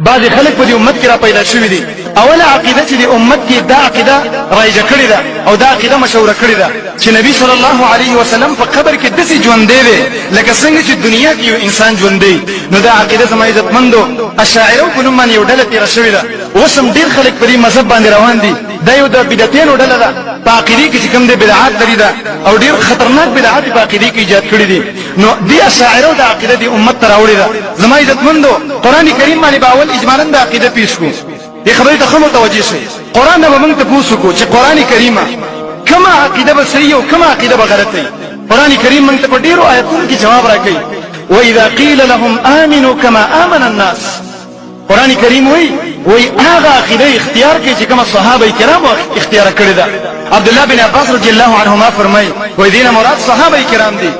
بعضې خلک په دې امت کې را پیدا شوي دي. اوله عقیده چې دې امت کې دا عقیده رایجه کړې ده او دا عقیده مشهوره کړې ده چې نبی صلی الله علیه وسلم په قبر کې داسې ژوندی دی لکه څنګه چې دنیا کې یو انسان ژوندی. نو دا عقیده زما عزتمندو اشاعرو په نوم باندې یو ډله تېره شوې ده. اوس هم ډېر خلک په دې مذهب باندې روان دي. دا یو د بدعتینو ډله ده، په عقیدې کې چې کوم دی بدعات لري ده او ډېر خطرناک بدعات یې په عقیدې کې ایجاد کړي دي. نو دې اشاعرو دا عقیده دې امت ته راوړې ده. زما عزتمندو قرآن کریم باندې به اول اجمالا دا عقیده پیش کړو. دې خبرې ته ښه متوجه شئ. قرآن نه به موږ تپوس وکړو چې قرآن کریم کومه عقیده به صحیح او کومه عقیده به غلطه وي. قرآن کریم موږ ته په ډېرو آیتونو کې جواب راکوي، واذا قیل لهم آمنوا کما آمن الناس. قرآن کریم وایي، وایي هغه عقیده اختیار کړئ چې کومه صحابه کرامو اختیار کړې ده. عبدالله بن عباس رضی الله عنهما فرمایي، وایي دې نه مراد صحابه کرام دي.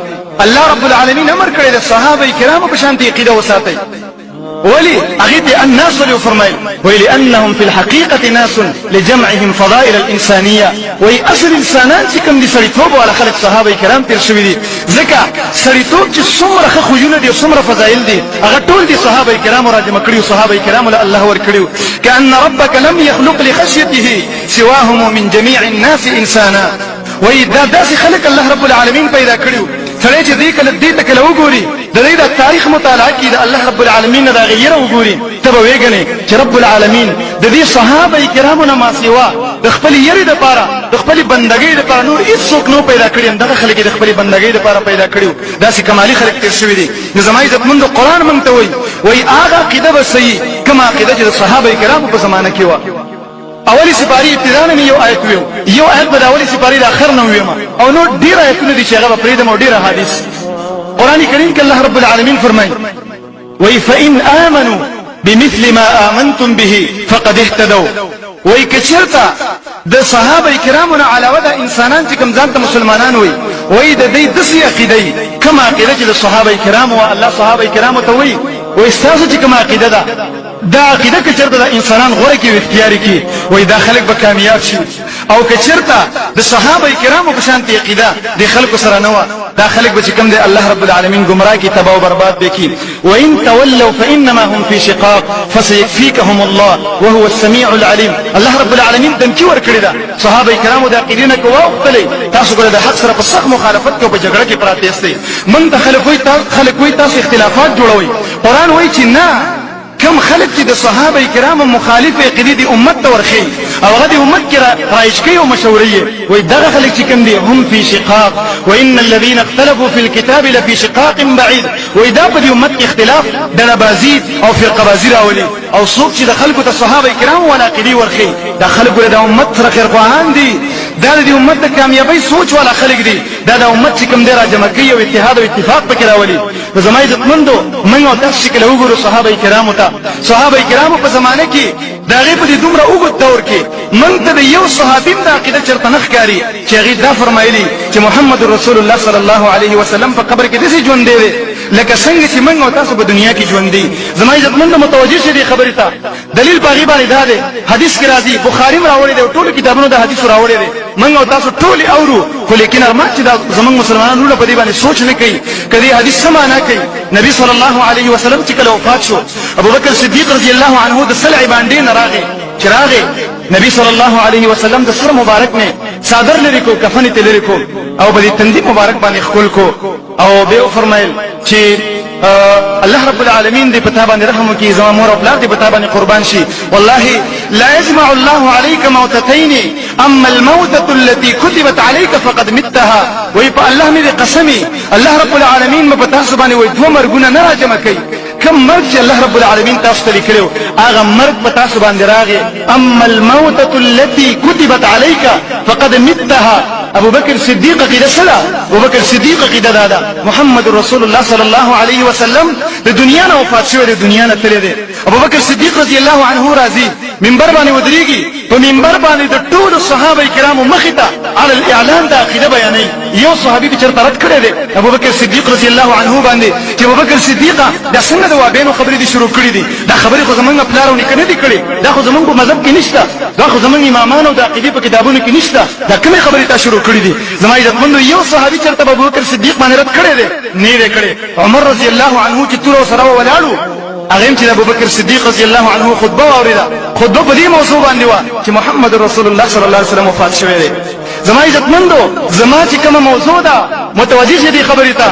الله رب العالمین امر کړی د صحابه کرامو په شانتې عقیده وساتئ. ولي هغې ته الناس ولې وفرمایل؟ وایي لأنهم في الحقیقة ناس لجمعهم فضائل الإنسانية. وایي اصل انسانان چې کوم دي سړیتوب والا خلک صحابه کرام تېر شوي دي. ځکه سړیتوب چې څومره ښه خویونه دي او څومره فضایل دي هغه ټول دي صحابه کرامو راجمع کړي، صحابه کرامو له الله ورکړي. کأن ربک لم یخلق لخشیته سواهم من جمیع الناس انسانا. وایي دا داسې خلک الله رب العالمین پیدا کړي، سړی چې دې کله دې ته کله وګوري، د دې د تاریخ مطالعه کړي، د الله رب العالمین نه د هغې یره وګوري، ته به ویګنې چې رب العالمین د دې صحابه کرامو نه ماسوا د خپلې یرې دپاره، د خپلې بندګۍ دپاره نور هېڅوک نه پیدا کړي، همدغه خلک یې د خپلې بندګۍ دپاره پیدا کړي وو. داسې کمالي خلک تېر شوي دي. نو زما عزتمندو قرآن موږ ته وایي، وایي هغه عقیده به صحیح کومه عقیده چې د صحابه کرامو په زمانه کې وه. اولی سپاری ابتدا نه مې یو آیت ویو، یو آیت به د اولی سپاری د اخر نه ویم او نور ډېر آیتونه دي چې هغه به پرېږدم او ډېر احادیث. قرآن کریم کې الله رب العالمین فرمایي، وایي فإن آمنوا بمثل ما آمنتم به فقد اهتدوا. وایي که چېرته د صحابه کرامو نه علاوه دا انسانان چې کوم ځان ته مسلمانان وایي، وایي د دوی داسې عقیده وي کومه عقیده چې د صحابه کرامو وه. الله صحابه کرامو ته وایي، وایي ستاسو چې کومه عقیده ده، دا عقیده که چېرته دا انسانان غوره کړي او اختیار کړي، وایي دا خلک به کامیاب شي. او که چېرته د صحابه کرامو په شانتې عقیده د خلکو سره نه وه، دا خلک به چې کوم دی الله رب العالمین ګمراه کړي، تباه او برباد به کړي. وان تولوا فانما هم في شقاق فسيكفيكهم الله وهو السميع العليم. الله رب العالمین دمکي ورکړې ده صحابه کرامو د عقیدې نه که واوښتلئ، تاسو ګوره د حق سره په سخت مخالفت کې او په جګړه کې پراته یاستئ. موږ ته خلک وایي، خلک وایي تاسو اختلافات جوړوئ. قرآن وایي چې نه، کوم خلک چې د صحابه کرامو مخالف عقیدې د امت ته ورښيي او هغه د امت کې رایج کوي او مشهوروي یې، وایي دغه خلک چې کوم دي هم فی شقاق وان الذین اختلفوا فی الکتاب لفی شقاق بعید. وایي دا په دې امت کې اختلاف، ډله بازي او فرقه بازي راولي. او څوک چې د خلکو ته صحابه کرامو والا عقیدې ورښيي، دا خلک ګوره د امت سره خیرخواهان دي، دا د دې امت د کامیابۍ سوچ والا خلک دي، دا د امت چې کوم دی راجمع کوي او اتحاد او اتفاق پکې راولي. نو زما عزتمندو موږ او تاسو چې کله وګورو صحابه کرامو ته، صحابه کرامو په زمانه کې د هغې په دې دومره اوږد دور کې موږ ته د یو صحابي هم دا عقیده چېرته نه ښکاري چې هغې دا فرمایلي چې محمد رسول الله صلی الله علیه وسلم په قبر کې داسې ژوندی دی لکه څنګه چې موږ او تاسو په دنیا کې ژوندي. زما عزتمندو متوجه شئ دې خبرې ته. دلیل په هغې باندې دا دی، حدیث کې راځي، بخاري هم راوړی دی او ټولو کتابونو د حدیثو راوړی دی، موږ او تاسو ټول یې اورو، خو لیکن ارمان چې دا زموږ مسلمانان وروڼه په دې باندې سوچ نه کوي که دې حدیث څه معنا کوي. نبی صلی الله علیه وسلم چې کله وفات شو، ابوبکر صدیق رضی الله عنه د سلع باندې نه راغی، چې راغی نبی صلی الله علیه وسلم د سر مبارک نه څادر لرې کو، کفن یې ترې لرې کو او په دې تندي مبارک باندې ښکل کو او به وفرمایل چې الله رب العالمین دې په تا باندې رحم وکړي، زما مور او پلار دې په تا باندې قربان شي. والله لا يجمع الله عليك موتتين، اما الموتة التي كتبت عليك فقد متها. وایي په الله مې دې قسمي، الله رب العالمین به په تاسو باندې وایي دوه مرګونه نه راجمع کوي. کوم مرګ چې الله رب العالمین تاسو ته لیکلی و هغه مرګ په تاسو باندې راغی. اما الموتة التي كتبت عليك فقد متها. ابو بکر صدیق عقیده څه ده؟ ابو بکر صدیق عقیده دا ده، محمد رسول الله صلی الله علیه وسلم د دنیا نه وفات شوی دی، دنیا نه تللی دی. ابو بکر صدیق رضی الله عنه راځي، منبر باندې ودرېږي، په منبر باندې د ټولو صحابه کرامو مخې ته علی الاعلان دا عقیده بیانوي. یو صحابي به چېرته رد کړی دی ابوبکر صدیق رضی الله عنه باندې چې ابوبکر صدیقه دا څنګه د وابینو خبرې دې شروع کړې دي؟ دا خبرې خو زمونږ پلار او نیکه نه دي کړې، دا خو زمونږ په مذهب کې نشته، دا خو زمونږ امامانو د عقیدې په کتابونو کې نشته، دا کومې خبرې تا شروع کړې دي؟ زما عزتمندو یو صحابي چېرته به ابوبکر صدیق باندې رد کړی دی؟ نه دی کړی. عمر رضی الله عنه چې توره ورسره ولاړو، هغه هم چې د ابوبکر صدیق رضی الله عنه خطبه واورېده، خطبه په دې موضوع باندې وه چې محمد رسول الله صلی الله علیه وسلم وفات شوی دی. زما عزتمندو، زما چې کومه موضوع ده، متوجه شئ دې خبرې ته.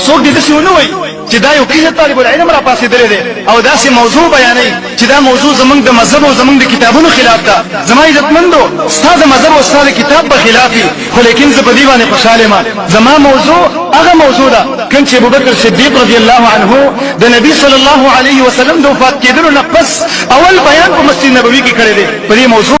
څوک دې داسې ونه وایي چې دا یو کیسه طالب العلم را پاسېدلی دی او داسې موضوع بیانوي چې دا موضوع زمونږ د مذهب او زمونږ د کتابونو خلاف ده. زما عزتمندو، ستا د مذهب او ستا د کتاب به خلاف وي، خو لیکن زه په دې باندې خوشحال یم. زما موضوع هغه موضوع ده کوم چې ابوبکر صدیق رضی الله عنه د نبی صلی الله علیه وسلم د وفات کېدلو نه پس اول بیان په مسجد نبوي کې کړی دی په دې موضوع.